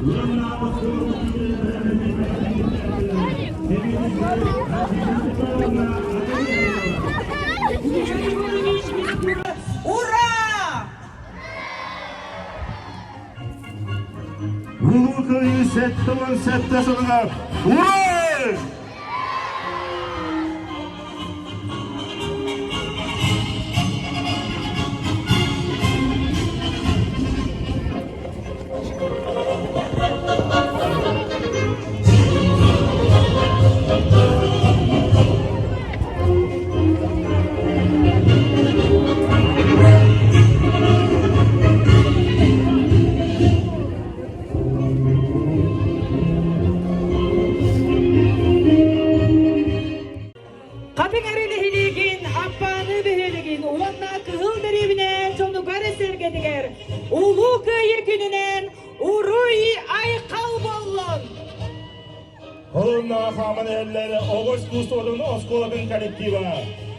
Ура! Улуу Кыайыы 77 сылыгар Ура! Хатыҥ эрилиһилиигин, Аппааны бөһүөлэгин уонна Кыһыл дэриэбинэ дьонугар сэргэтигэр Улуу Кыайыы күнүнэн уруй-айхал буоллун! Холунна хааман иһэллэр оҕо искусствотын оскуолатын коллектива,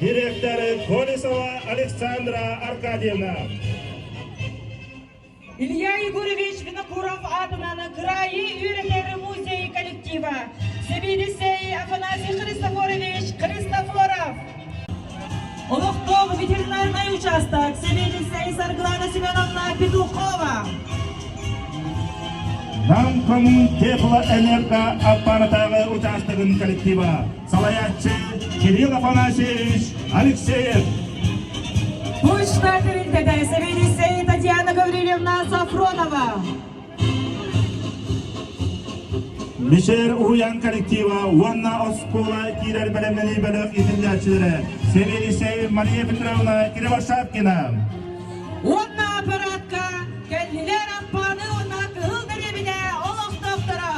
директор Колесова Александра Аркадьевна. Илья Егорович Винокуров аатынан кыраайы үөрэтэр музей коллектива, сэбиэдиссэй Афанасий Христофорович Христофоров. Олохтоох ветеринарнай учаастак сэбиэдиссэй Саргылана Семеновна Петухова. Нам коммун теплоэнерго аппаратааҕы учаастагын коллектива, салайааччы Кирилл Афанасьевич Алексеев. Почта тэрилтэтэ сэбиэдиссэй Татьяна Гаврильевна Сафронова. Мишер уһуйаан коллектива уонна оскуола киирэр бэлэмнэнии бөлөх иитиллээччилэрэ сэбиэдиссэй Мария Петровна Кривошапкина. Уонна аппаратка кэллилэр Аппааны уонна Кыһыл дэриэбинэ олохтоохторо.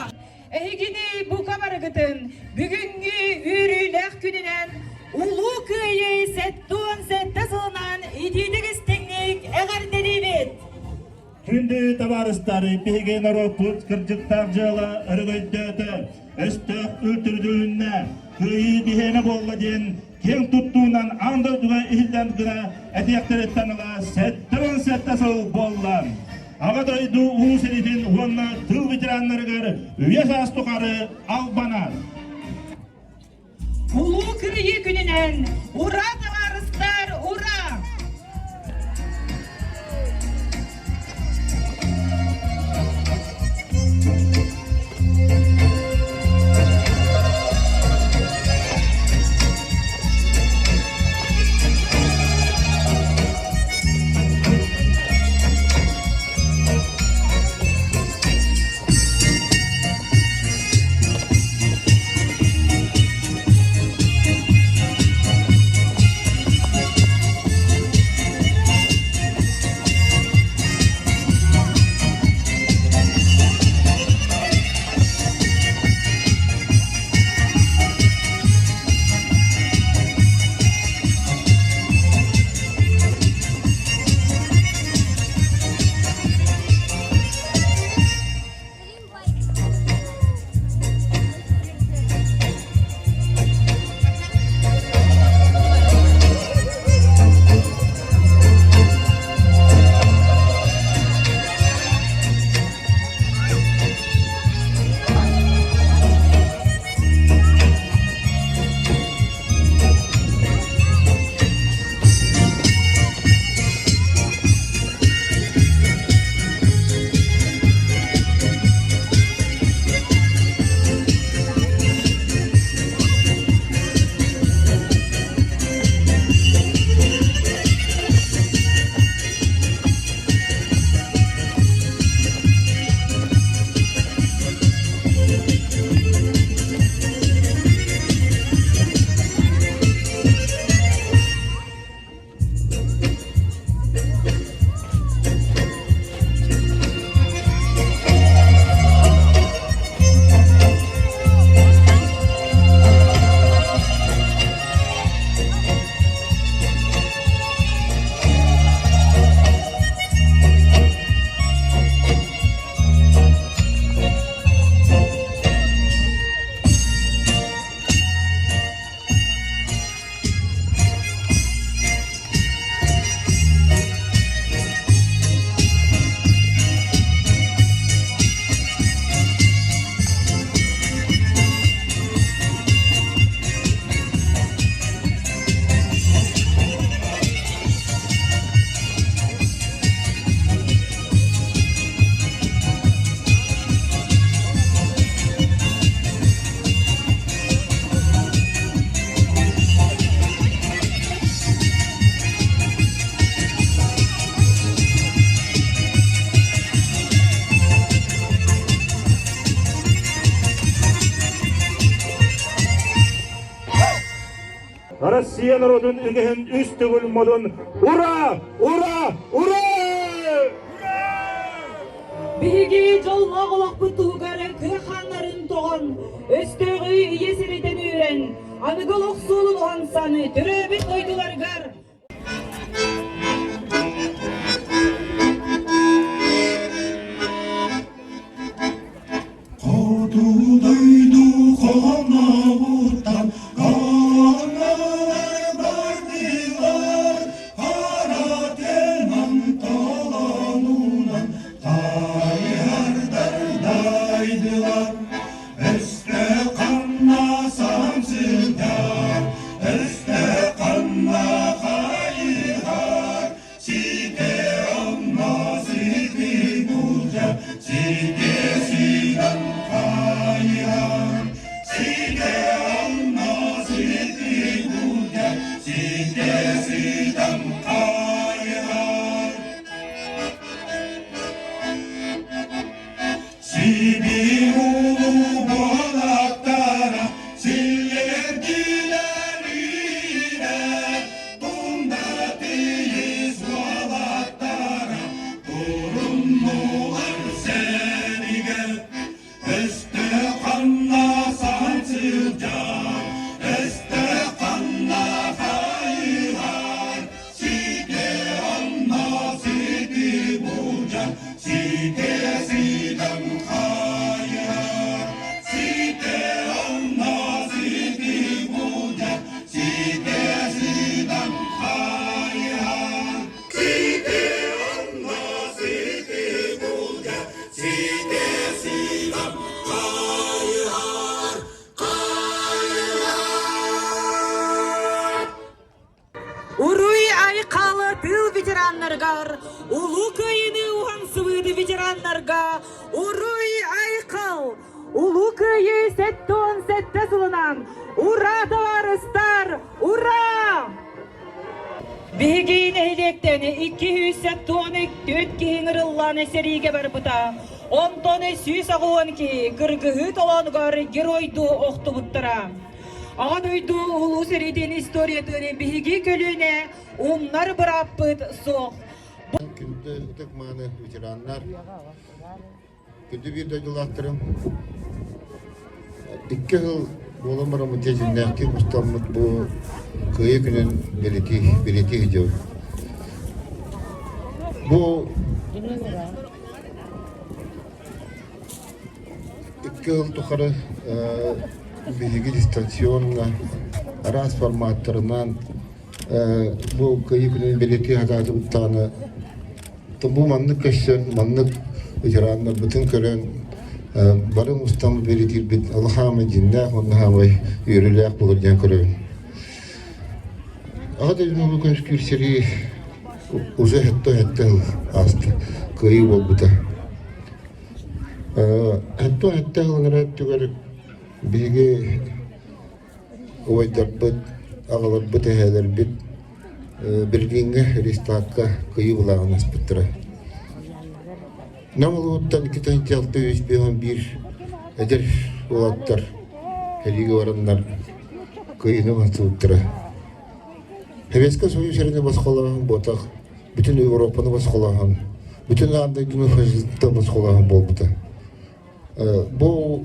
Эһигини бука барыгытын бүгүҥҥү үөрүүлээх күнүнэн Улуу Кыайыы 77 сылынан итиитик истиҥник эҕэрдэлиибит! Күндү табаарыстар, биһиги норуоппут кырдьыктаах дьыала өрөгөйдөөтө, өстөөх үлтүрүтүлүннэ, кыайыы биһиэнэ буолла диэн киэҥ туттуунан аан дойдуга иһиллэн гына этиэхтэриттэн ыла 77 сыл буолла. Аҕа дойду уу сэриитин уонна тыл ветераннарыгар үйэ саас тухары албанар. Улуу Кыайыы күнүнэн ура табаарыстар, ура! Россия народун үгэһин үс төгүл модун Ура! Ура! Ура! Биһиги дьоллоох олохпут туһугар кыа хааннарын тоҕон, өстөөҕү ийэ сиритэн үүрэн, аныгы олох суолун уһансан, төрөөбүт дойдуларыгар Хоту дойду холонобуттан Колоналар бардылар, Хара теман толонунан Хайардар дайдылар. Өстө ханна самсыдар, Өстө ханна хайыһар, Сите онно сити булдьа, Сите сыдан хайыһар. Сите онно сити булдьа, Сите сыдан хайыһар. Сибиир улуу буолаттара силлиэрдилэр үүнэ, Тунда тыйыс уолаттара туруннулар сэригэ. Өстөөх ханна саһан сылдьар, өстөөх ханна хайыһар, Сите онно сити булдьа, сите ситэн хайар. Сите онно сити булдьа, сите ситэн хайар. Сите онно сити булдьа, сите ситэн хайар. Хайар. Уруй айхал тыыл ветераннарыгар, Улуу Кыайыыны уһансыбыт ветераннарга Уруй айхал! Улуу Кыайыы 77 сылынан! Ура, табаарыстар! Ура! Биһиги нэһилиэктэн 274 киһи ыҥырыллан сэриигэ барбыта. Онтон 180 киһи кыргыһыы толоонугар геройдуу охтубуттара. Аҕа дойду улуу сэриитин историятын биһиги көлүөнэ умнар бырааппыт суох. Күндү ытык-мааны ветераннар, күндү биир дойдулаахтарым, икки сыл буолан бараммыт дьиҥнээхтик мустаммыт бу Кыайыы күнүн бэлиэтии бэлиэтии сылдьабыт. Бу Икки сыл тухары биһиги дистанционно араас форматтарынан бу Кыайыы күнүн бэлиэтии сатаатыбыт даҕаны бу маннык көрсөн, маннык ветераннарбытын көрөн бары мустан бэлиэтиирбит улахан дьиннээх уонна саамай үөрүүлээх буолар диэн көрөбүн. Аҕа дойдуну көмүскүүр сэрии уже хэтто-хэтте сыл ааста, кыайыы буолбута. Хэтто-хэтте сыллара өттүгэр биһиги убайдарбыт, аҕаларбыт, эһээлэрбит Берлиҥҥэ Рейхстагка кыайыы былааҕын аспыттара. Нам улууһуттан 2651 эдэр уолаттар сэриигэ бараннар кыайыыны уһансыбыттара. Советскай Союз сэриини босхолооһун буотах, бүтүн Европаны босхолооһун, бүтүн аан дойдуну фашизмтан босхолооһун буолбута. Бу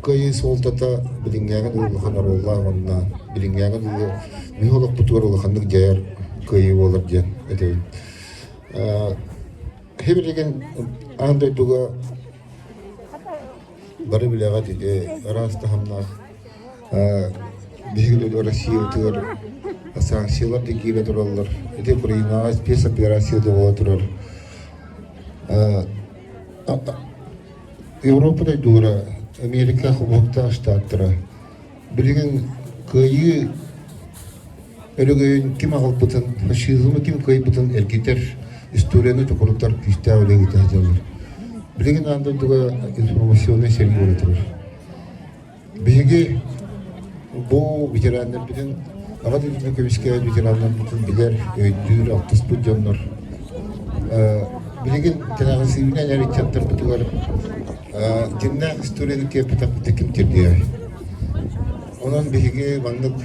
кыайыы суолтата билиҥҥээҥи дылы улахан оруоллаах уонна билиҥҥээҥи дылы биһи олохпутугар улаханнык дьайар кыайыы буолар диэн этэбин. Билигин аан дойдуга бары билэҕит ити араас таһымнаах биһиги Россиябытыгар санкциялар да киирэ тураллар. Ити Украинаҕа спецоперация да буола турар. Европа дойдулара, Америка Холбоһуктаах Штаттара билигин кыайыы өрөгөйүн ким аҕалбытын, фашизмы ким кыайбытын эргитэр, историяны токурутар күүстээх үлэ ыыта сылдьаллар. Билигин аан дойдуга информационнай сэрии буола турар. Биһиги бу ветераннарбытын, Аҕа дойдуну көмүскээбит ветераннарбытын билэр, өйдүүр, алтыспыт дьоннор. Билигин тэнэҕэсиибинэн эр ыччаттарбытыгар дьиҥнээх историяны киэппэтэхпитэ ким тирдиэй? Онон биһиги маннык.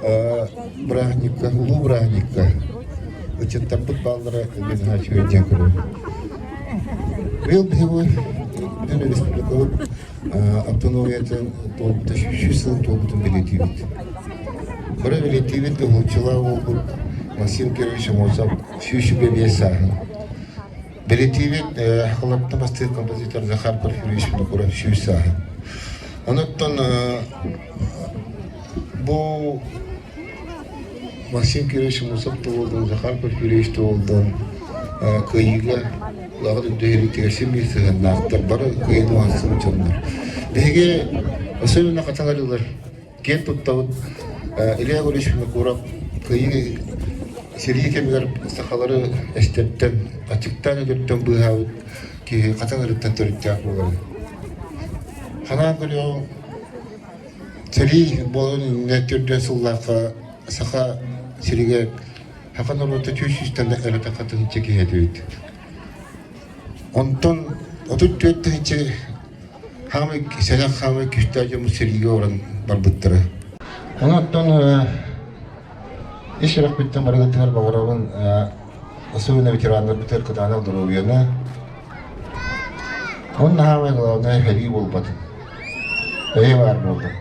бырааһынньыкка, улуу бырааһынньыкка ыччаттарбыт бааллара эмиэ наһаа үчүгэй диэн көрөбүн. Быйыл биһиги бүтүн республикабыт автономиятын туолбута 100 сылын туолбутун бэлиэтиибит. Бары бэлиэтиибит уһулуччулаах уолбут Максим Кирович Аммосов 125 сааһын. Бэлиэтиибит Халапта бастыыр композитор Захар Порфирьевич Винокуров 100 сааһын. Онуттан бу Максим Кирович Аммосов туолдун, Захар Порфирьевич туолдун кыайыыга улахан үрдүһүрүтүгэр син биир сыһыаннаахтар, бары кыайыыны уһансыбыт дьоннор. Биһиги особенно хатаҥарыылар киэн туттабыт Илья Егорович Винокуров кыайыы сэрии кэмигэр сахалары эстэртэн, аччыктаан өлөртөн быыһаабыт киһи хатан ырыттан төрүттээх буолар. Ханаан көрүөҕүҥ сэрии буолан иннинэ төрдүөн сыллаахха саха сиригэр саха норуота 400-тэн эрэ тахха киһи этибит. Онтон 34 тыһыынча хаамай сэлэх хаамай күүстээх дьоммут сэриигэ баран барбыттара. Онон ис сүрэхпиттэн барыгытыгар баҕарабын особенно ветераннарбытыгар кытаанах доруобуйаны. Уонна хаамай главное сэрии буолбатын. Эйэ баар буоллун.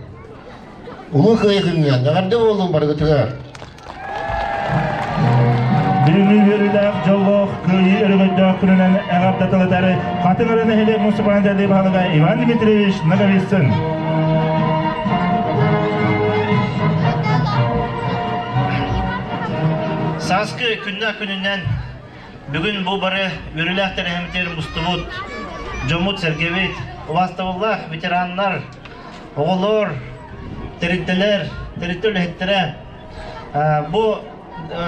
Улуу Кыайыы күнүнэн эҕэрдэ буоллун барыгытыгар! Бүгүҥҥү үөрүүлээх, дьоллоох, кыайыы өрөгөйдөөх күнүнэн эҕэрдэ тылытары Хатыҥ Өрө нэһилиэк муниципальнай баһылыга Иван Дмитриевич Ноговицын. Сааскы күннээх күнүнэн бүгүн бу бары үөрүүлээх тэрээһиммитигэр мустубут дьоммут-сэргэбит, убаастабыллаах ветераннар, оҕолор, тэрилтэлэр, тэрилтэ үлэһиттэрэ, бу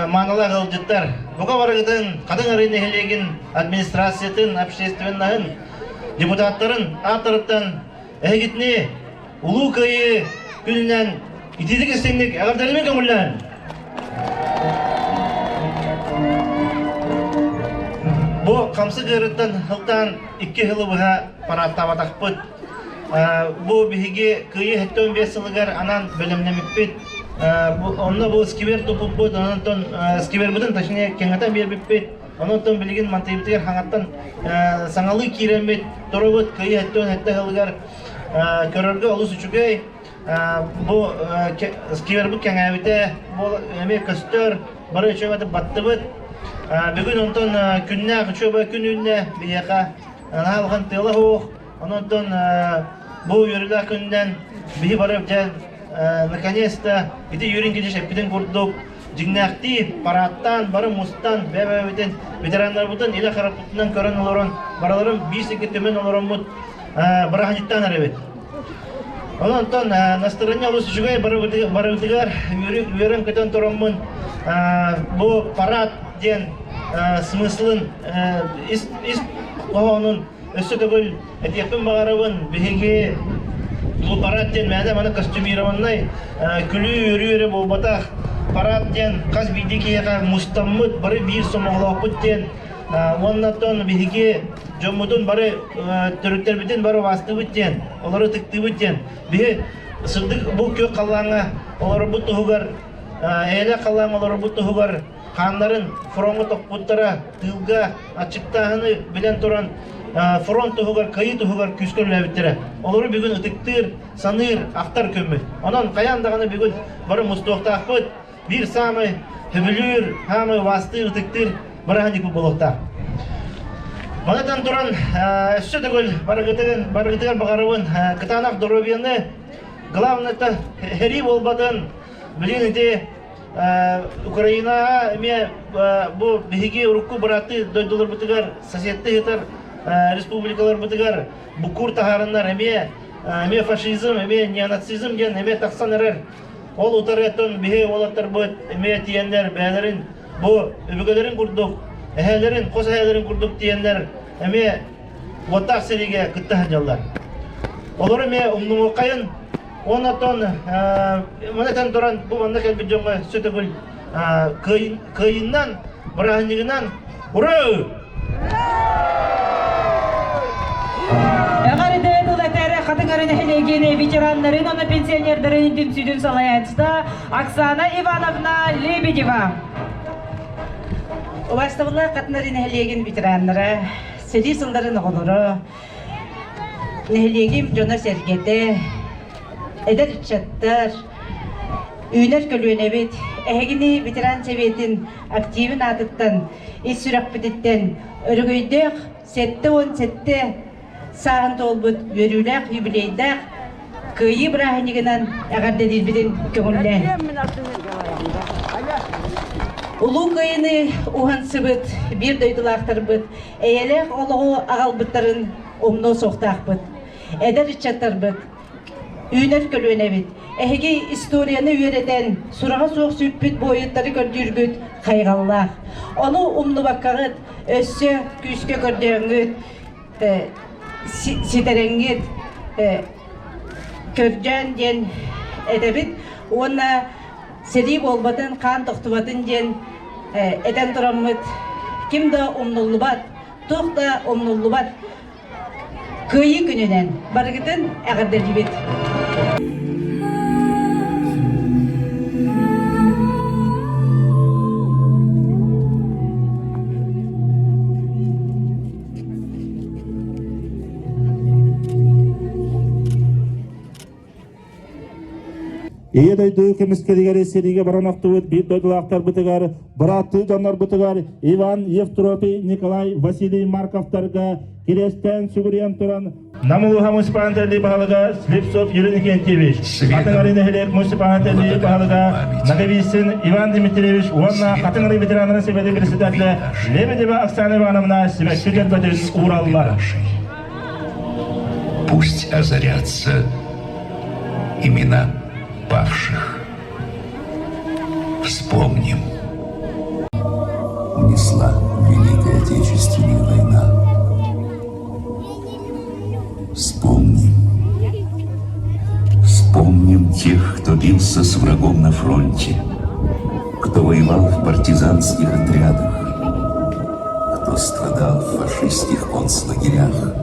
маанылаах ыалдьыттар, бука барыгытын Хатыҥ Арыы нэһилиэгин администрациятын, общественноһын, депутаттарын ааттарыттан эһигитини Улуу Кыайыы күнүнэн итиитик истиҥник эҕэрдэлэмин көҥүллээн! Бу хамсык ыарыттан сылтаан икки сылы быһа парааттаабатахпыт. Бу биһиги Кыайыы 75 сылыгар анаан бэлэмнэммиппит. Онно бу сквер туппуппут, онон сквербытын точнее кэҥэтэн биэрбиппит. Онон билигин мантыйбытыгар хаҥаттан саҥалыы киирэммит туробут Кыайыы 77 сылыгар көрөргө олус үчүгэй. Бу сквербит кэҥээбитэ эмиэ көстөр, бары үчүгэй баттыбыт. Бүгүн онтон күннээх үчүгэй күн үүннэ биһиэхэ. Наһаа улахан тыала суох. Онон бу үөрүүлээх күнүнэн биһи бары дьэ наконец-то ити Юрий Никитич эппитин курдук дьиҥнээхтии парааттаан бары мустан бэйэ-бэйэбитин ветераннарбытын илэ харахпытынан көрөн олорон барыларын биир сиргэ түмэн олороммут бырааһынньыктаан эрэбит. Онон настроение олус үчүгэй барыбытыгар үөрэн-көтөн тураммын бу парад диэн смыслын ис ис хоһоонун Өссө төгүл этиэхпин баҕарабын, биһиги бу парад диэн мээнэ маны костюмированнай күлүү-үөрүү эрэ буолбатах. Парад диэн хас биирдии киһиэхэ мустаммыт, бары биир сомоҕолоохпут диэн уонна оттон биһиги дьоммутун бары төрүттэрбитин бары убаастыыбыт диэн, олору ытыктыыбыт диэн. Биһи сырдык бу күөх халлааҥҥа олорорбут туһугар, эйэлээх халлааҥҥа олорорбут туһугар хааннарын фроҥҥа тохпуттара, тыылга аччыктааһыны билэн туран фронт туһугар, кыайыы туһугар күүскэ үлэлээбиттэрэ. Олору бүгүн ытыктыыр, саныыр, ахтар күммүт. Онон хайаан даҕаны бүгүн бары мустуохтаахпыт. Биир саамай сөбүлүүр, саамай убаастыыр, ытыктыыр бырааһынньыкпыт буолуохтаах. Манатан туран өссө төгүл барыгытыгар, барыгытыгар баҕарабын кытаанах доруобуйаны, главное это сэрии буолбатын, билигин ити Украинаҕа эмиэ бу биһиги урукку бырааттыы дойдуларбытыгар, соседтыы сытар республикаларбытыгар буккуур таһаарыннар эмиэ эмиэ фашизм, эмиэ неонацизм диэн эмиэ тахсан эрэр. Ол утарыттан биһи уолаттарбыт эмиэ тиийэннэр бэйэлэрин бу өбүгэлэрин курдук, эһээлэрин, хос эһээлэрин курдук тиийэннэр эмиэ уоттаах сэриигэ кытта сылдьаллар. Олору эмиэ умнуҥуоххайын Уонна оттон маны этэн туран бу манна кэлбит дьоҥҥо өссө төгүл кыайыынан, бырааһынньыгынан ура! Эҕэрдэ тыл этэр Хатыҥ. Хатыҥ Арыы нэһилиэгин ветераннарын уонна пенсионердарын түмсүүтүн салайааччыта Оксана Ивановна Лебедева. Убаастабыллаах Хатыҥ Арыы нэһилиэгин ветераннара, сэрии сылларын оҕолоро, нэһилиэгим дьоно-сэргэтэ, эдэр ыччаттар, үүнэр көлүөнэбит, эһигини ветеран сэбиэтин активын аатыттан, ис сүрэхпититтэн өрөгөйдөөх 77 сааһын туолбут үөрүүлээх юбилейдаах Кыайыы бырааһынньыгынан эҕэрдэлиирбитин көҥүллээн. Улуу Кыайыыны уһансыбыт биир дойдулаахтарбыт эйэлээх олоҕу аҕалбыттарын умнуо суохтаахпыт. Эдэр ыччаттарбыт үүнэр көлүөнэбит. Эһиги историяны үөрэтэн, сураҕа суох сүппүт буойуттары көрдүүргүт хайҕаллаах. Ону умнубаккаҕыт, өссө күүскэ көрдөөҥҥүт, ситэрэҥҥит көрдөөн диэн этэбит уонна сэрии буолбатын, хаан тохтубатын диэн этэн тураммыт ким да умнуллубат, туох да умнуллубат Кыайыы күнүнэн барыгытын эҕэрдэлиибит! Ийэ дойду көмүскэлигэр сэриигэ баран охтубут биир дойдулаахтарбытыгар, бырааттыы дьоннорбутугар Иван Евтропий, Николай Василий Марковтарга кириэстээн сүгүрүйэн туран Нам улууһа муниципальнай баһылыга Слепцов Юрий Никентьевич, Хатыҥ Арыы нэһилиэк муниципальнай баһылыга Ноговицын Иван Дмитриевич уонна Хатыҥ Арыы ветераннарын сэбиэтин председателэ Лебедева Оксана Ивановна сибэкки дьөрбөтүн уураллар. Пусть озарятся имена павших. Вспомним. Унесла Великая Отечественная война. Вспомним. Вспомним тех, кто бился с врагом на фронте, кто воевал в партизанских отрядах, кто страдал в фашистских концлагерях.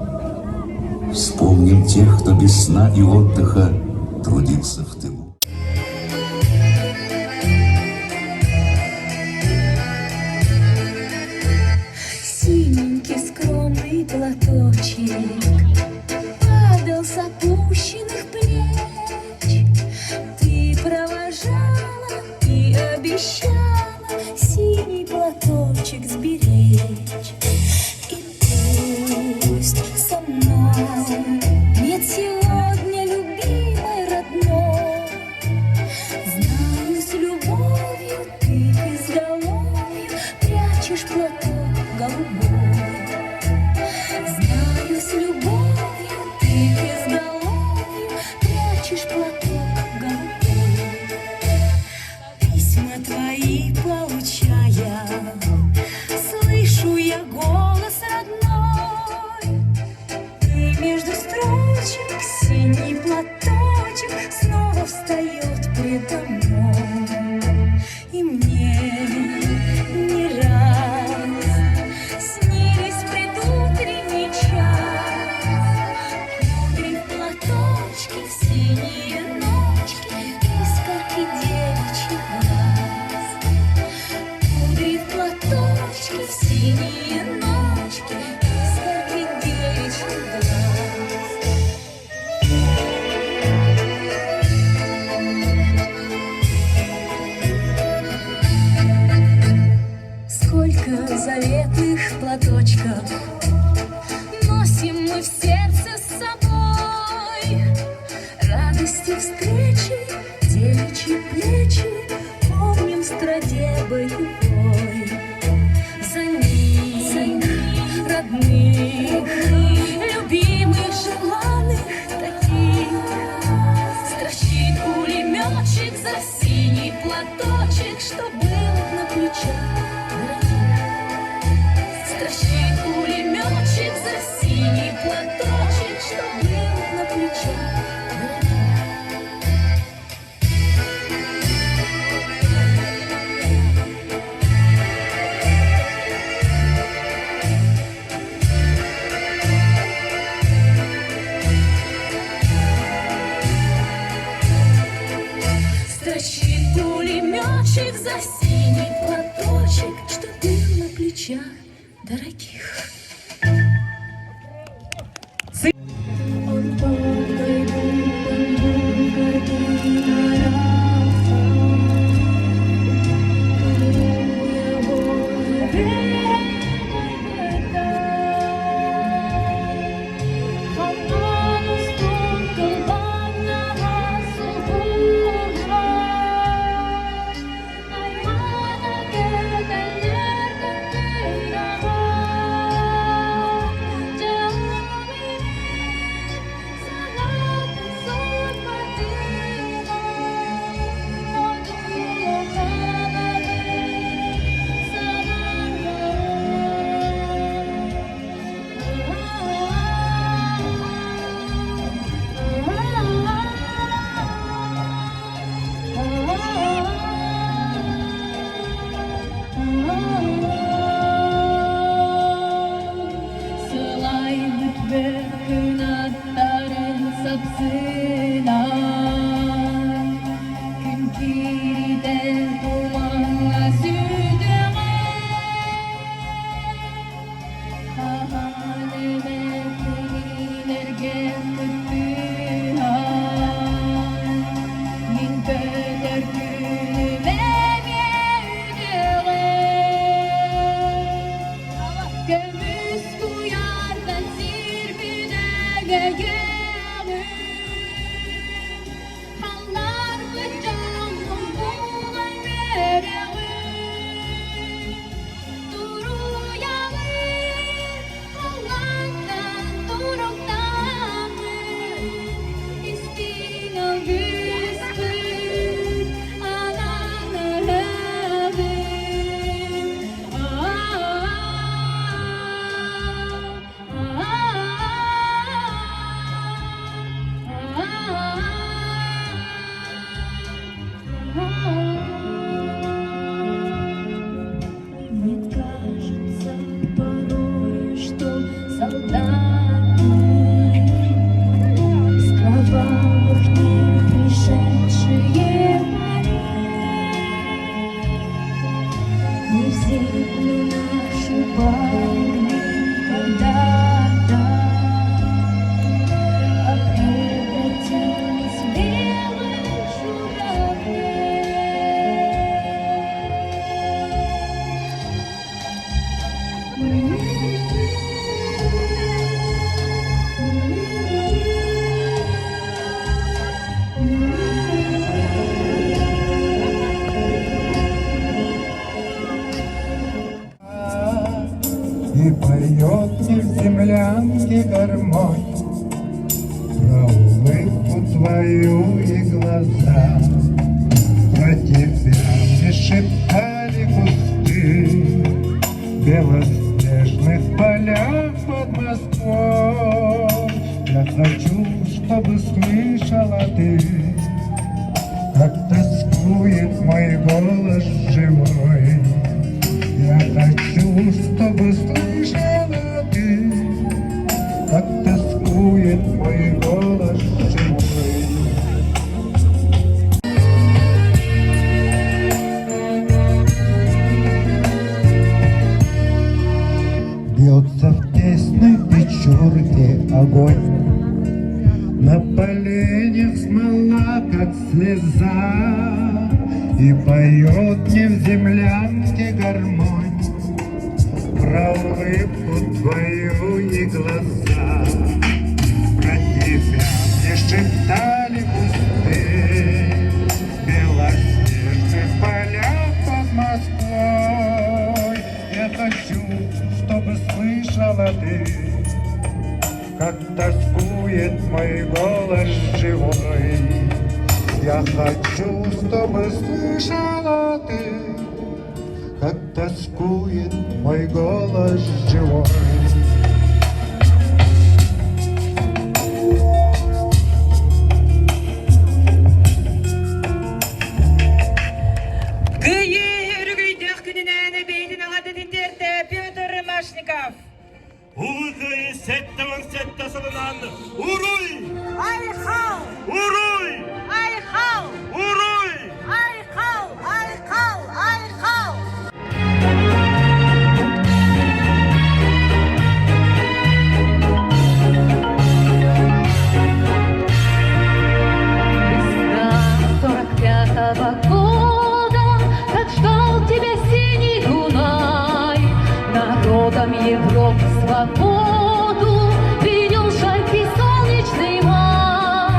Вспомним тех, кто без сна и отдыха трудился в тылу. Синенький скромный платочек Падал с опущенных плеч. Ты провожала и обещала Синий платочек сберечь. И пусть со мной нет сегодня любимой родной, Знаю, с любовью ты к изголовью Прячешь платок голубой. Знаю, с любовью ты к изголовью Прячешь платок голубой. Письма твои получая, Слышу я голос родной. И между строчек синий платочек Снова встает предо мной. И мне не раз снились предутренний час. Кудри в платочке, в синие ночки, Искорки девичьих глаз. Кудри в платочке, в синие ночки, Искорки девичьих глаз. Сколько заветных платочков Носим мы в сердце с собой. Радости встречи, девичьи плечи Помним в страде боевой. За них, родных, любимых, желанных таких Стращит пулеметчик за синий платочек, Что был на плечах дорогих. Стращит пулеметчик за синий платочек, Что был на плечах дорогих. дорогих. Сылайбыт бөркүнаттарын сапсынан Күн кииритэн тумаҥҥа сүтүҕэ Хаһан эмэ кинилэргэ кыттыһан Мин көтөр күнүм эмиэ үтүөҕэ Көмүс куйаардан сирбин эгэйэҕин Халларбыт дьоҥҥун булан үөрэҕин Туруйаҕын халлаантан туруктааммын Истиҥ алгыспыт анаан ыһабын Мне кажется порой, что солдаты Из кровавых дней пришедшие Мы в землю нашу полегли когда-то, А превратились в белых журавлей. И поет мне в землянке гармонь Про улыбку твою и глаза Про тебя мне шептали кусты В белоснежных полях под Москвой Я хочу, чтобы слышала ты Как тоскует мой голос живой Я хочу, чтобы слышала ты Как тоскует мой голос живой. Бьется в тесной печурке огонь, На поленях смола, как слеза, И поет мне в землянке гармонь Про улыбку твою и глаза. Про тебя мне шептали кусты В белоснежных полях под Москвой. Я хочу, чтобы слышала ты, Как тоскует мой голос живой. Я хочу, чтобы слышала ты, Как тоскует мой голос живой. Кыйыы өрүгүйдөх күнүнэн бэйдин аҕатын тиэртэ Петр Машников. Улуу Кыайыы 77 сылынан Уруй! Айхал! Уруй! Айхал! Уруй! Айхал! Айхал! Айхал! Народам Европы свободу Принес жаркий солнечный май.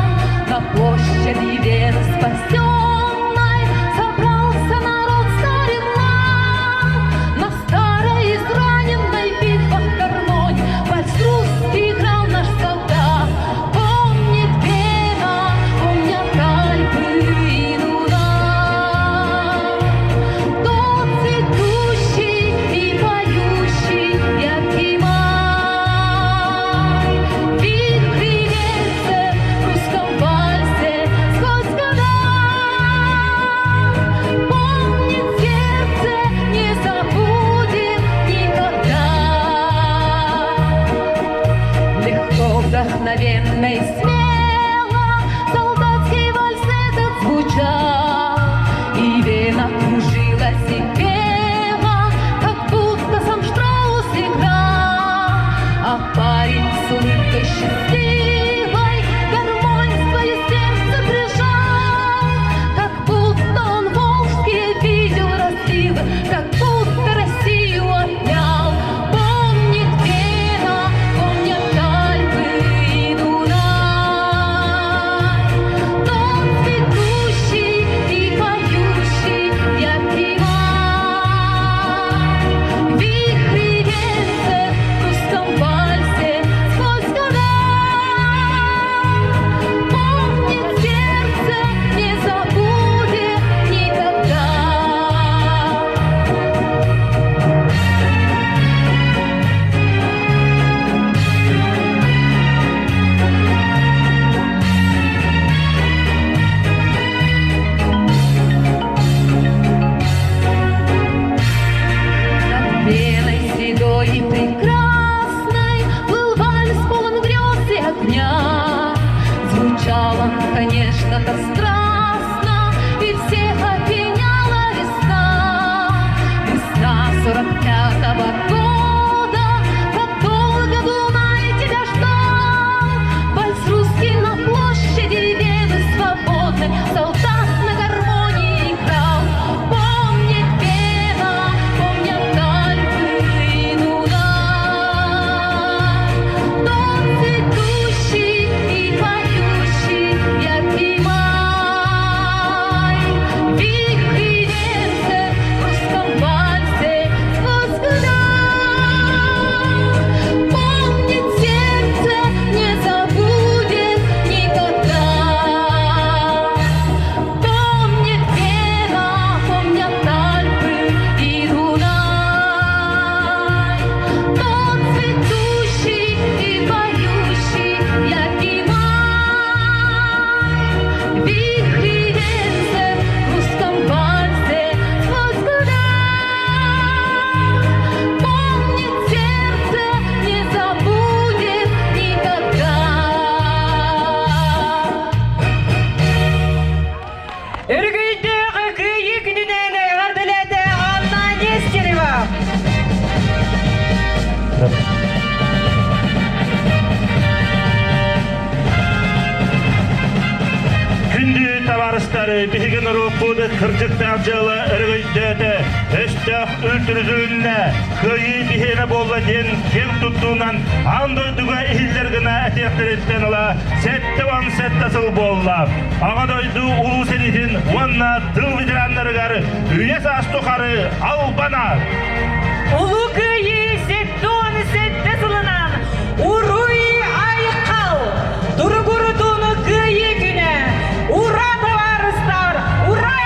На площади Веры спасенной Собрался народ старым лан. На старой израненной битвах гармонь Вальс русский играл наш солдат. Помнит Вена, помнят Альпы и Дунай. Тот цветущий и поющий яркий май. Вихри ветер в русском вальсе сквозь года. Помнит сердце, не забудет никогда. Легко, вдохновенно и смело солдатский вальс этот звучал, И Вена кружилась и пела, как будто сам Штраус играл. А парень с улыбкой счастливой гармонь свое сердце прижал, как будто он волжские видел разливы, как будто Россию обнял. Помнит Вена, помнят Альпы и Дунай. Тот цветущий и поющий яркий май. Вихри ветер в русском вальсе сквозь года. Помнит сердце, не забудет никогда. Над Веной седой и прекрасной Был вальс полон грез и огня. Звучал он, конечно, так страстно, И всех опьяняла весна. Весна 45-го года, Как долго Дунай тебя ждал. Вальс русский на площади Вены свободной Солдат на гармонии играл. Помнит Вена, помнят Альпы и Дунай. Тот цветущий и поющий яркий май. Вихри ветер в русском вальсе сквозь года. Помнит сердце, не забудет никогда. Помнит Вена, помнят Альпы и Дунай. Тот цветущий и поющий яркий май. Вихри ветер в русском вальсе сквозь года. Помнит сердце, не забудет никогда. Өрөгөйдөөх Кыайыы күнүнэн эҕэрдэлээтэ Анна Нестерева. Күндү табаарыстар, биһиги норуоппут кырдьыктаах дьыала өрөгөйдөөтө, өстөөх үлтүрүлүннэ, кыайыы биһиэнэ буолла диэн киэн туттуунан аан дойдуга иһиллэр гына этиэхтэриттэн ыла 77 сыл буолла. Аҕа дойду улуу сэриитин уонна тыыл ветераннарыгар үйэ саас тухары албан аат! Улуу Кыайыы 77 сылынан Уруй Айхал! Туругурутууну Кыайыы күнэ! Ура, табаарыстар! Ура!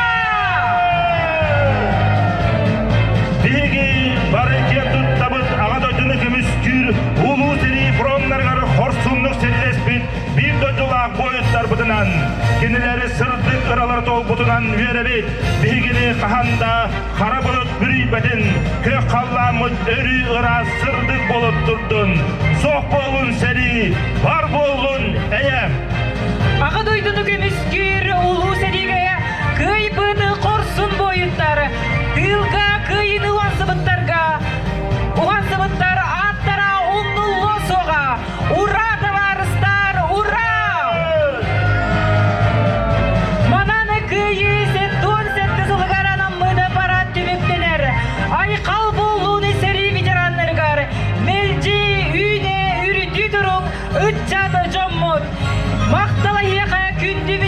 Биһиги бары киэн туттабыт Аҕа дойдуну көмүскүүр улуу сэрии фроннарыгар хорсуннук сэриилэспит биир дойдулаах буойуттарбытынан, кинилэри сырдык ыралар туолбутунан үөрэбит. Биһигини хаһан да хара былыт бүрүйбэтин, күөх халлааммыт өрүү ыраас сырдык буолуп турдун. Суох буоллун сэрии, бар буоллун эйэ! Аҕа дойдуну көмүскүүр улуу сэриигэ кыайбыт хорсун буойуттар, тыылга кыайыыны уһансыбыттарга, уһансыбыттар ааттара умнуллуо суоҕа. Ура, табаарыстар, ура! Манан Кыайыы 77 сылыгар анаммыт парад түмүктэнэр. Айхал буоллун сэрии ветераннарыгар! ыччат дьоммут! Махтал эһиэхэ күндү.